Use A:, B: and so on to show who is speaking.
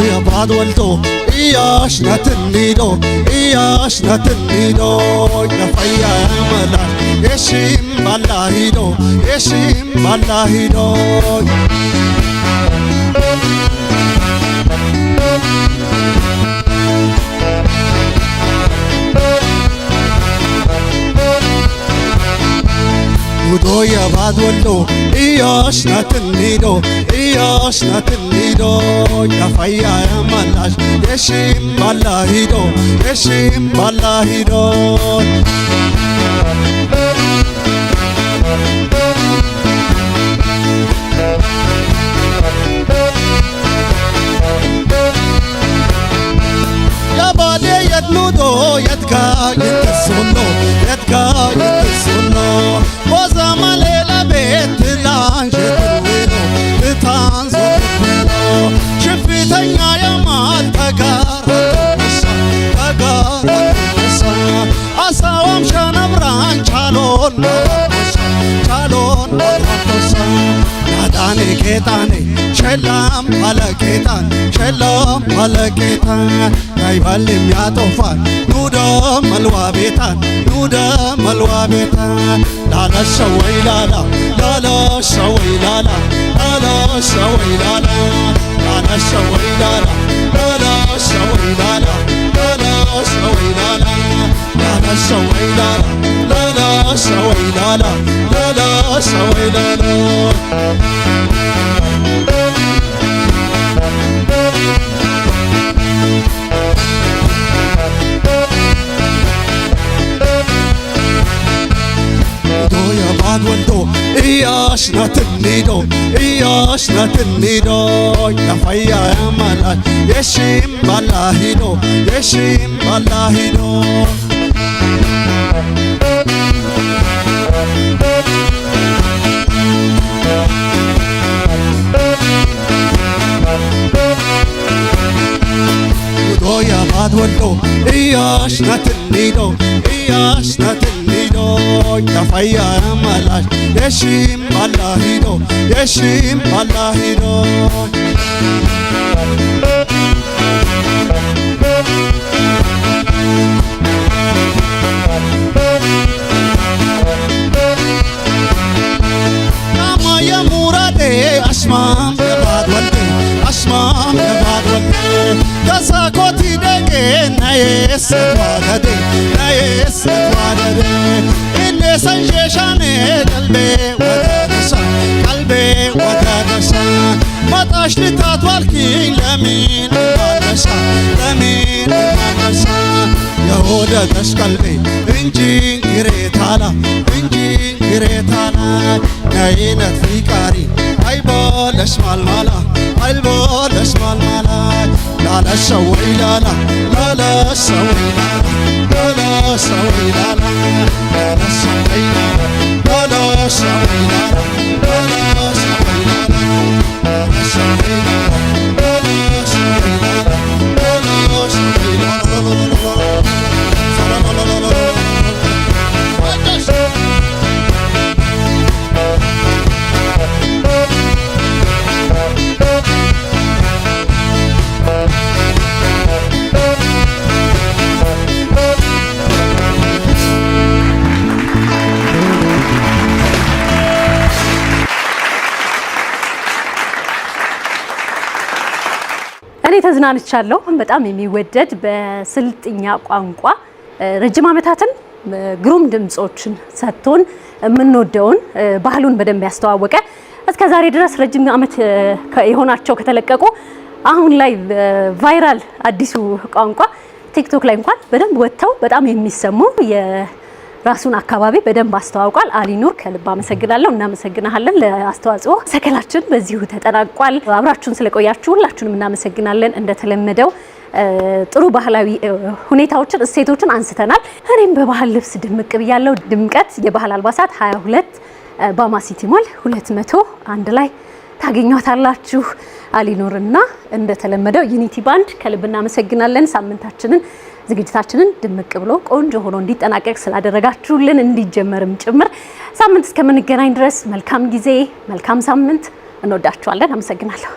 A: የባድ ወልዶ እያሽ ናትኒዶ እያሽ ናትኒዶ ነፈያ መላሽ የሺም ባላሂዶ የሺም ባላሂዶ። ጉዶ የባድ ወልዶ እያሽ ናትኒዶ እያሽ ናትኒዶ ያፈያ መላሽ የሺም ባላሂዶ የሺም ባላሂዶ። ያባሌ የትኑዶ የትጋ የትሶሎ የትጋ የትሶሎ ቦዛማ ሌላ ቤት ትላንሽ የትዌሎ ትታንዞ ትዌሎ ሽፍተኛ የማል ተጋር ተጋር አሳዋም ሸነብራን ቻሎን ቻሎን ናዳኔ ጌጣኔ ሸላም አለጌጣን ሸላም አለጌጣን ናይባል የሚያጦፋን ኑደ መልዋ ቤታን ኑደ መልዋ ቤታን ላላ ላላ ላላ ሸወይ ላላ ላላ ሸወይ ላላ ላላ ሸወይ ላላ ላላ ሸወይ ላላ ላላ ሸወይ ላላ ላላ ሸወይ ላላ ላላ ሸወይ ላላ ላላ ሸወይ ላላ። የባድ ወልዶ እያሽ ናትኒዶ እያሽ ናትኒዶ ያፈያ ያመላሽ የሺም ባላሂዶ የሺም ባላሂዶ። ጉዶ የባድ ወልዶ እያሽ ናትኒዶ እያሽ ናትኒዶ ያፈያ ያመላሽ የሺም ባላሂዶ የሺም ባላሂዶ። ያማ የሙራዴ አሽማም የባድ ወልዴ አሽማም የባድ ወልዴ ከሳኮቲ ደቄ ናየስ ዋደዴ ናየስ ዋደዴ እኔ ሰንሼሻኔ ቀልቤ ወደደሻ ቀልቤ ወደደሻ መጣሽ ልታትዋልኪኝ ለሚን ባለሻ ለሚን ባለሻ የወደደሽ ቀልቤ እንጂ ግሬታላ እንጂ ግሬታላ ነይነት ፊቃሪ አይቦለሽ ማልማላ አይቦለሽ ማልማላ ላላ ሸወይ ላላ ላላ ሸወይ ላላ ላላ ሸወይ ላላ ላላ ሸወይ ላላ ላላ ሸወይ ላላ ላላ ሸወይ ላላ ላላ ሸወይ ላላ ላላ ሸወይ ላላ ላላ ሸወይ ላላ።
B: እኔ ተዝናንቻለሁ። በጣም የሚወደድ በስልጥኛ ቋንቋ ረጅም ዓመታትን ግሩም ድምጾችን ሰጥቶን የምንወደውን ባህሉን በደንብ ያስተዋወቀ፣ እስከ ዛሬ ድረስ ረጅም ዓመት የሆናቸው ከተለቀቁ አሁን ላይ viral አዲሱ ቋንቋ ቲክቶክ ላይ እንኳን በደንብ ወጥተው በጣም የሚሰሙ የራሱን አካባቢ በደንብ አስተዋውቋል። አሊ ኑር ከልብ አመሰግናለሁ። እናመሰግናለን ለአስተዋጽኦ። ሰከላችን በዚሁ ተጠናቋል። አብራችሁን ስለቆያችሁ ሁላችሁንም እናመሰግናለን። እንደተለመደው ጥሩ ባህላዊ ሁኔታዎችን፣ እሴቶችን አንስተናል። እኔም በባህል ልብስ ድምቅ ብያለሁ። ድምቀት የባህል አልባሳት 22 ባማ ሲቲ ሞል 201 ላይ ታገኟታላችሁ። አሊኑርና እንደተለመደው ዩኒቲ ባንድ ከልብ እናመሰግናለን። ሳምንታችንን ዝግጅታችንን ድምቅ ብሎ ቆንጆ ሆኖ እንዲጠናቀቅ ስላደረጋችሁልን እንዲጀመርም ጭምር። ሳምንት እስከምንገናኝ ድረስ መልካም ጊዜ፣ መልካም ሳምንት። እንወዳችኋለን። አመሰግናለሁ።